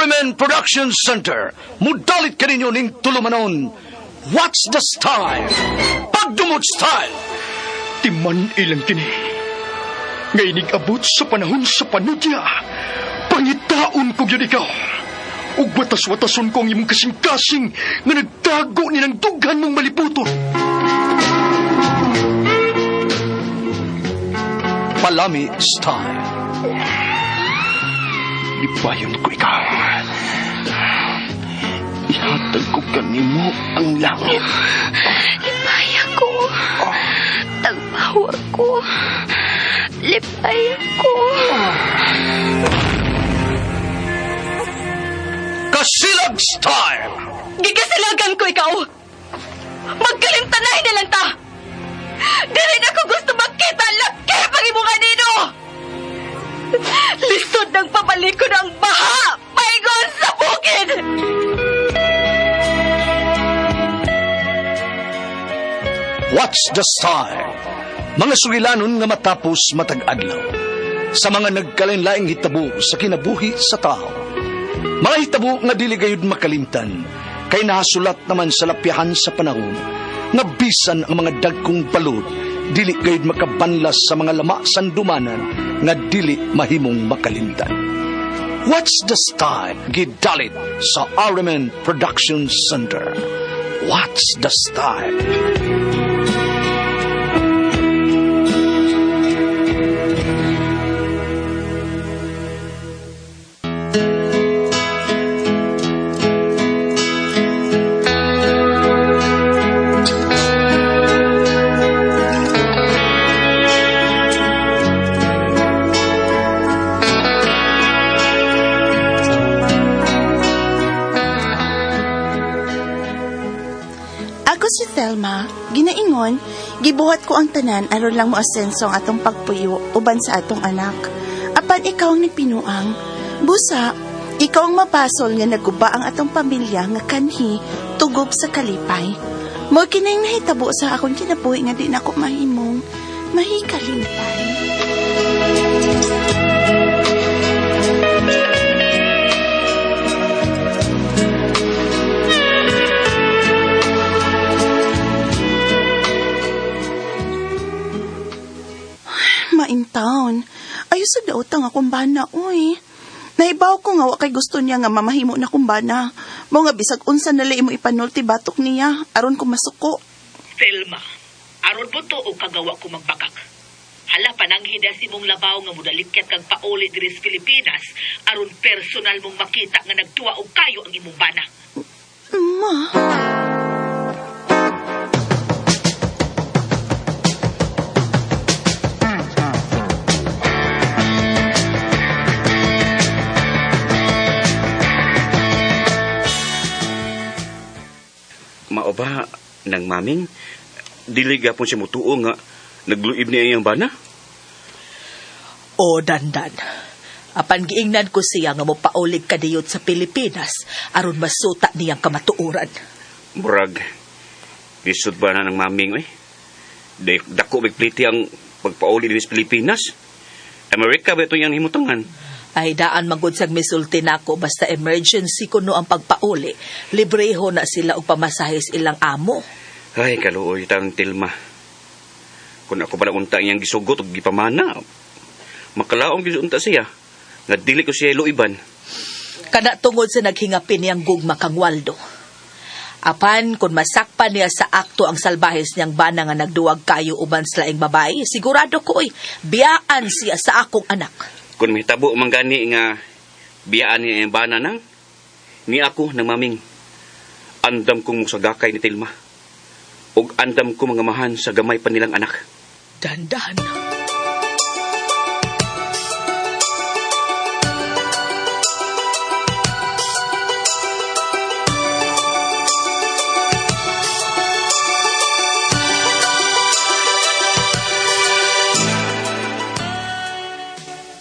RMN Production Center, mudalit kaninyo ning tulumanon. What's the style? Pagdumot style! Timan ilang kini. Nga inig-abot sa panahon sa panudya, pangitaon ko gyud ikaw. Ug watas-watason ko ang imong kasing-kasing nga nagtago ni ng dughan mong maliputon. Palami style. Lipayon ko ikaw. Ihatag ko kanimo ang langit. Lipaya ko. Tagbawa ko. Lipaya ko. Kasilag style! Gigasilagan ko ikaw. Magkalimtanay na lang ta. Dili na ko gusto makita laki pag imong kanino. Lisod ng pabalikon ang baha. Paingon sa bukid. What's the style? Mga sugilanon nga matapos matag adlaw. Sa mga nagkalain-laing hitabo sa kinabuhi sa tao. Mga hitabo nga dili gayud makalimtan, kay nahasulat naman sa lapyahan sa panahon, nga bisan ang mga dagkong balod, dili gayud makabanlas sa mga lama sandumanan nga dili mahimong makalimtan. What's the style? Gidalit sa RMN Production Center. What's the style? Ako si Thelma, ginaingon, gibuhat ko ang tanan aron lang moasenso ang atong pagpuyo uban sa atong anak. Apan ikaw ang nagpinuang. Busa, ikaw ang mapasol nga naguba ang atong pamilya nga kanhi tugob sa kalipay. Mo kining nahitabo sa akong kinabuhi nga di nako mahimong mahikalimpay. Main town. Ayos sa daotang akong bana, uy. Naibaw ko nga wa kay gusto niya nga mamahimo na kong bana. Mao nga bisag unsa na mo ipanulti batok niya aron ko masuko. Thelma, aron mo to o kagawa ko magbakak. Hala, pananghida si mong labaw nga mudalikyat kag pauli diri sa Pilipinas aron personal mong makita nga nagtuwa og kayo ang imong bana. Ma. Mao ba nang maming dili gapon siya mutuo nga nagluib niya iyang bana? O dandan. Apan giingnan ko siya nga mopaulig kadiyot sa Pilipinas aron masuta niyang kamatuoran. Murag lisod ba na ng maming oy? Dako bigpliti ang pagpauli dinhi sa Pilipinas. Amerika ba ito iyang himutangan? Ay daan magud sag misulti nako basta emergency kuno ang pagpauli. Libreho na sila og pamasahe sa ilang amo. Ay, kaluoy tang Tilma. Kung ako pala unta iyang gisugot og gipamana, makalaong gyud unta siya. Nga dili ko siya luiban. Kana tungod sa naghingapin niyang gugma kang Waldo. Apan kung masakpan niya sa akto ang salbahes niyang bana nga nagduwag kayo uban sa laing babae, sigurado ko oy, biyaan siya sa akong anak. Kung mahitabo man gani nga biyaan niya iyang bana nang, ni ako nang maming. Andam kong musagakay ni Tilma. Og andam ko mga mahan sa gamay pa nilang anak. Dandan.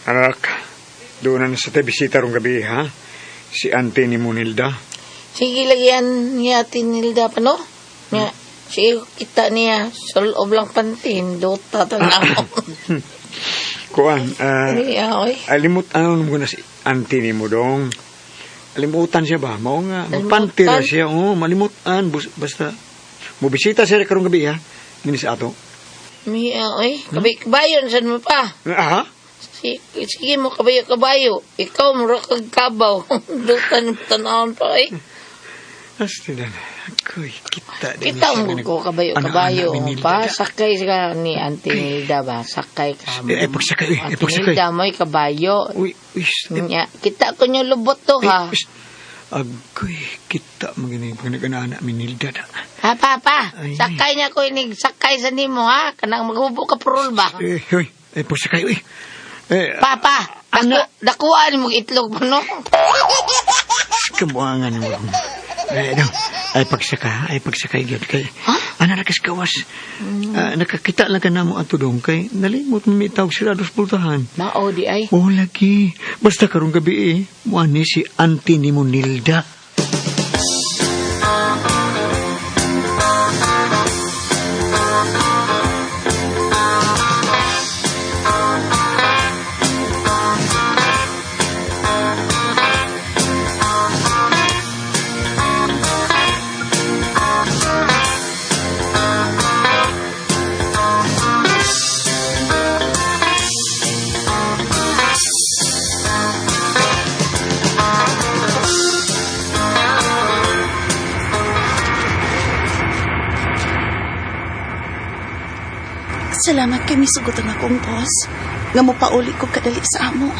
Anak, doon na sa tayo bisita rong gabi, ha? Si Ante ni Munilda. Sige lagyan niya tinilda pa no? Nga, sige kita niya sa loob lang pantin, dota tanaw. Kuan, Niya, oy. alimot ano mo na si Ante ni mo dong. Limutan siya ba? Mao nga, magpanti ra Limutan? siya. Oo, malimutan. Basta, mobisita siya karong gabi, ha? Dini sa ato. Miya, oy. Kabi, kabayon, saan mo pa? Ah, ha? Sige mo, kabayo, kabayo. Ikaw, mura kag kabaw. Dutan, tanawon pa, eh. Asti na. Ako'y kita din Kita siya mo nga ko, kabayo, Ana-ana kabayo. ni Nilda. Pa, sakay ka ni Auntie Nilda ba? Sakay ka. Eh, eh, pagsakay, eh, eh, Auntie pagsakay. Nilda mo'y kabayo. Uy, uy, eh, Nya, kita ko niyo lubot to, ha? eh, Agoy, kita magini pag nag-ana mi Nilda na. Ha, papa, Ay. sakay niya ko inig, sakay sa nimo, ha? Kanang maghubo ka purol ba? Eh, uy, eh, pagsakay, uy. Eh, Papa, dako, dakuan mo itlog mo, no? Kabuangan mo. Eh, no. Ay pagsaka, ay pagsakay gyud kay. Ana ra kas gawas. Ah, nakakita lang ka namo ato dong kay nalimot mi tawag sila dos pultahan. Mao di ay. Oh, lagi. Basta karong gabi eh. Muani si auntie ni mo Nilda. Salamat kay misugot ang akong boss. Nga mopauli ko kadali sa amo.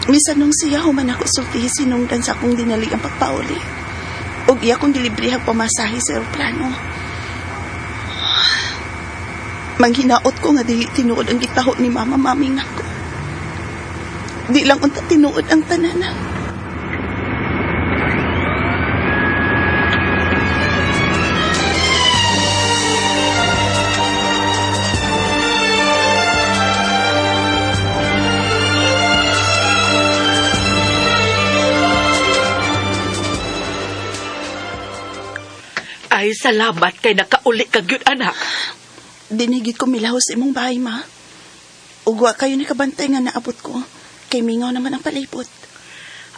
Misan nung siya human ako sultihi sinungdan sa akong dinali ang pagpauli. Og iya kong gilibrehang pamasahe sa eroplano. Manghinaot ko nga dili tinuod ang gitaho ni mama mami nako. Di lang unta tinuod ang tanan. Ay, salamat kay nakauli ka gyud anak. Dinigid ko milaho sa imong bahay, ma. Ugwa kayo nakabantay nga naabot ko. Kay mingaw naman ang palibot.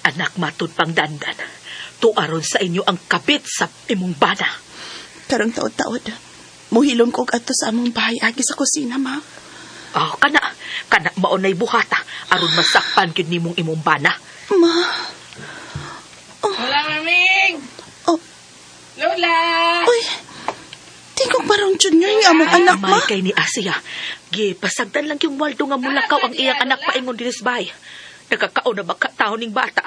Anak matud pang dandan. Tuaron sa inyo ang kapit sa imong bana. Karong taod-taod. Muhilom ko og adto sa among bahay agi sa kusina, ma. Oh, kana, kana maunay buhata aron masakpan gyud nimong imong bana. Ma, Lola, maming! Oh. Lola! uy. Tingkong parang junior yung among anak, ma. May kay ni Asia. Gi pasagdan lang yung Waldo nga mulakaw ang iyang anak paingon dinis bay. Nakakaon na ba ka taon ning bata?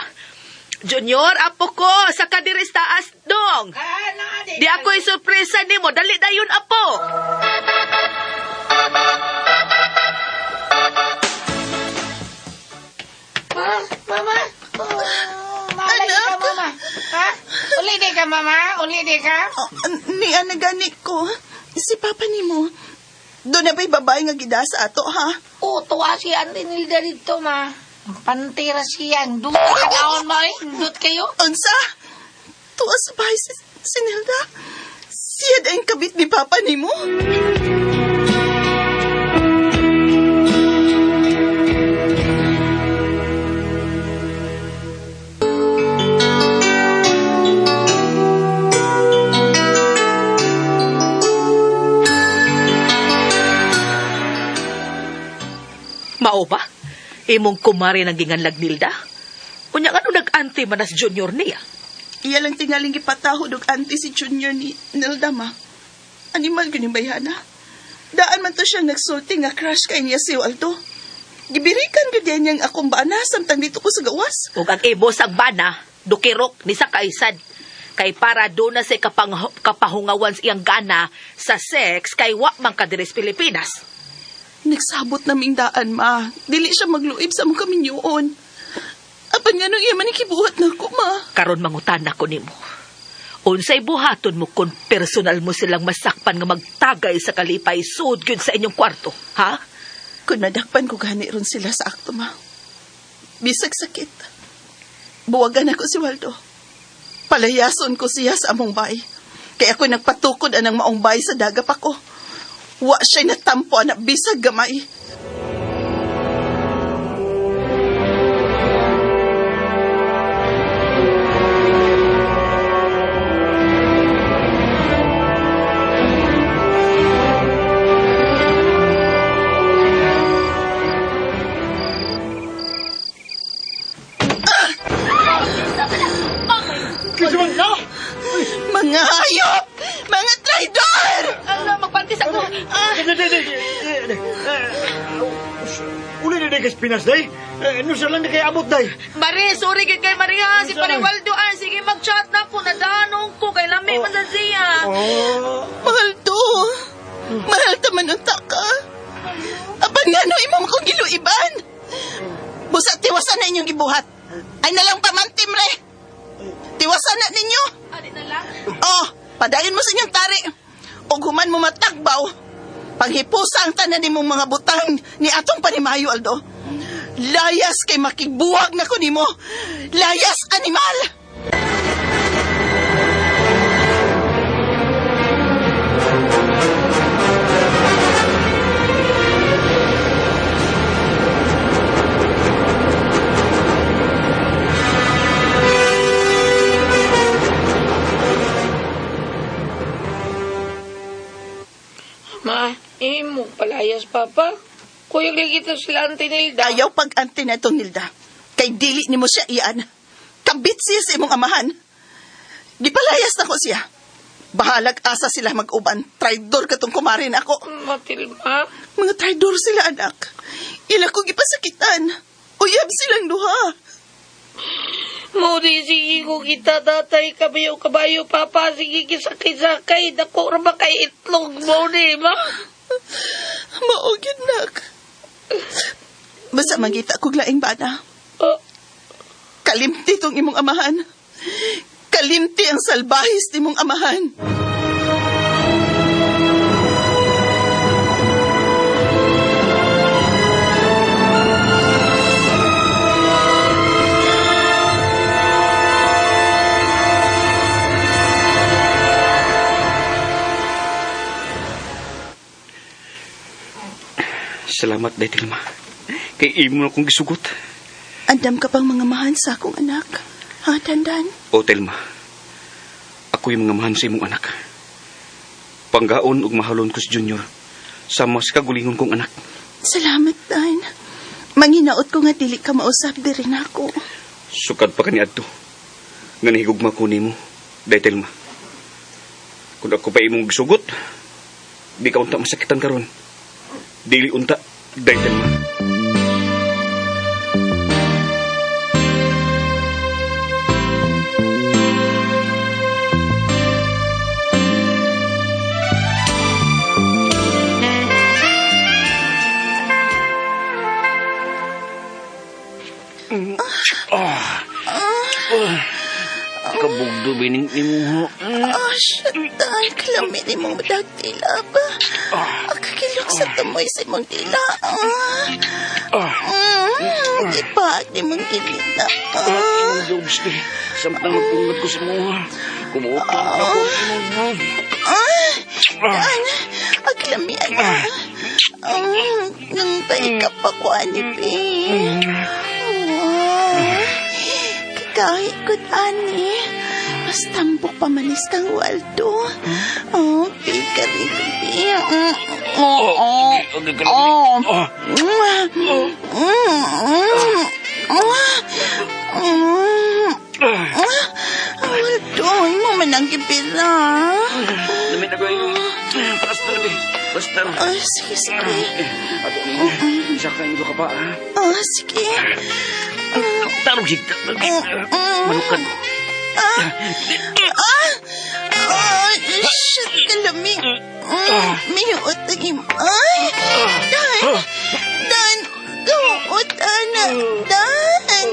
Junior, apo ko, sa kadiris taas dong. Di ako isurpresa nimo, dali dayon apo. Ma, mama! Oh, malay ka, mama. Ha? Uli di ka, mama? Uli di ka? Oh, ni ana gani ko. Si papa nimo. Doon na ba'y babae nga gida sa ato, ha? Oo, tuwa si Auntie Nilda dito, ma. Pantira siya. Dut ka taon mo, eh. Dut kayo. Unsa? Tuwa sa bahay si Nilda. Siya ang kabit ni papa nimo. Mao ba? Imong kumari ng ginganlag Nilda? Unya nga nag-ante manas junior niya. Iya lang tingaling gipatahod og auntie si Junior ni Nilda, ma. Animal gyud ni bayhana. Daan man to siya nagsulti nga crush kay niya si Waldo. Gibirikan gyud niya niyang akong bana samtang dito ko sa gawas. Ug ang imo sang bana, dukirok ni sa kaisad. Kay para doon na sa kapahungawan sa iyang gana sa sex kay wa man ka diri sa Pilipinas. Nagsabot naming daan, ma. Dili siya magluib sa among kaminyoon. Apan nga nung iya man ikibuhat na ako, ma. Karon mangutan ako nimo. Unsay buhaton mo kung personal mo silang masakpan nga magtagay sa kalipay sud gyud sa inyong kwarto, ha? Kung nadakpan ko gani ron sila sa akto, ma. Bisag sakit. Buwagan ako si Waldo. Palayason ko siya sa among bay. Kaya ako nagpatukod anang maong bay sa dagap ako. Wa siya'y natampo anak bisag gamay. Mga hayop! Mga traidor! Ano, magpantis ako. Ah, Uli na day kas Pinas, day. Nusa lang na kay abot, day. Mari, sorry gid kay Maria. Si Pare Waldo, ah, sige mag-chat na ko. Nadanong ko. Kay lami man sa siya. Oh. Mahal to. Mahal ta man unta ka. Apan nga no, imong kong giluiban. Busa tiwasan na inyong gibuhat. Ay nalang pamantim re. Tiwasan na ninyo. Ani na lang. Oh, padayon mo sa inyong tari. Og human mo matagbaw. Panghipusa ang tanan nimong mga butang ni atong panimayo, Aldo. Layas kay makigbuwag na ko nimo. Layas animal! Ma, imo palayas, Papa. Kuyog lagi kita sila Auntie Nilda. Ayaw pag-ante na itong Nilda. Kay dili nimo siya iyan. Kabit siya sa imong amahan. Gipalayas na ko siya. Bahalag asa sila mag-uban. Traidor katong kumari na ako. Matilma. Mga traidor sila, anak. Ila ko gipasakitan. Uyab silang duha. Mo di sige ko kita tatay kabayo kabayo papa sige kisakay-sakay dako ra ba kay itlog mo di ma? Mao gyud, nak. Basta mangita kog laing bana. Oh, Kalimti tong imong amahan. Kalimti ang salbahis nimong amahan. Salamat, Day Tilma. Kay imo na kong gisugot. Andam ka pang mga mahan sa akong anak. Ha, Dandan? O, Telma. Ako yung mga mahan sa imong anak. Panggaon ug mahalon ko si Junior. Sa mas kagulingon kong anak. Salamat, Dan. Manginaot ko nga dili ka mausap diri nako. Sukad pa kani adto. Nga nahigugma ko nimo, Day Telma. Kung ako pa imong gisugot, di ka unta masakitan karon. Dili unta, Day Telma. Kabugdo bining imo. Oh, shit, Dan. Kalami ni mong dagtila ba? Akakilok sa tumoy sa imong dila. Ipaag ni mong ilita. Imong jobs di. Samtang magtungod ko sa mo. Kumuot lang ako imo. Dan, aglami ana. Nang paikap ako, ani, be. Kakahi ko, ani. Mas tambok pa manis kang Waldo. Oh, pika rin ko, be. Oh, oh, oh. Waldo, imo man ang gibira. Lamit na ko yung... Basta na, be. Basta na. Oh, sige, sige. Ato ninyo. Isa ka imo ka pa, ha? Oh, sige. Tarong sig. Manukan. Ah! Oh, shit, kalami. Mihuot ang im... Ay! Dan! Dan! Kahuot, ana! Dan!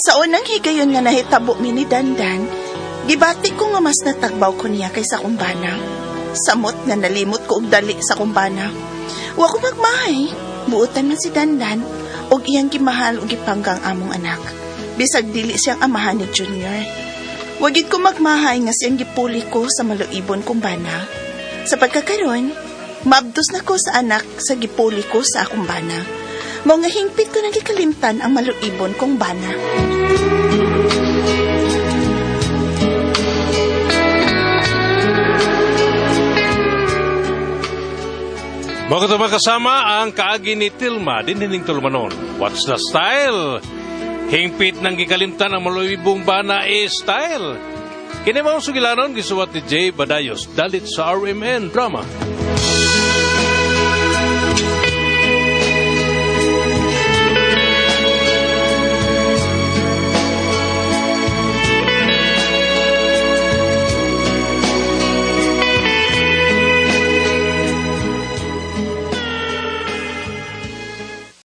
Sa unang higayon nga nahitabo mi ni Dandan, gibati ko nga mas natagbaw ko niya kaysa kumbana. Samot nga nalimot ko og dali sa kumbana. Wa ko magmahay. Buotan man si Dandan og iyang gimahal og gipangga ang among anak. Bisag dili siyang amahan ni Junior. Wagid ko magmahay nga siyang gipuli ko sa maluibon kong bana. Sa pagkakaron, maabdos na ko sa anak sa gipuli ko sa akong bana. Mao nga hingpit ko nang gikalimtan ang maluibon kong bana. Mga kasama ang kaagi ni Tilma, dinhining tulumanon. What's the style? Hingpit ng gikalimtan ang maluibong bana is style. Kini mao sugilanon gisuwat ni Jay Badayos dalit sa RMN Drama.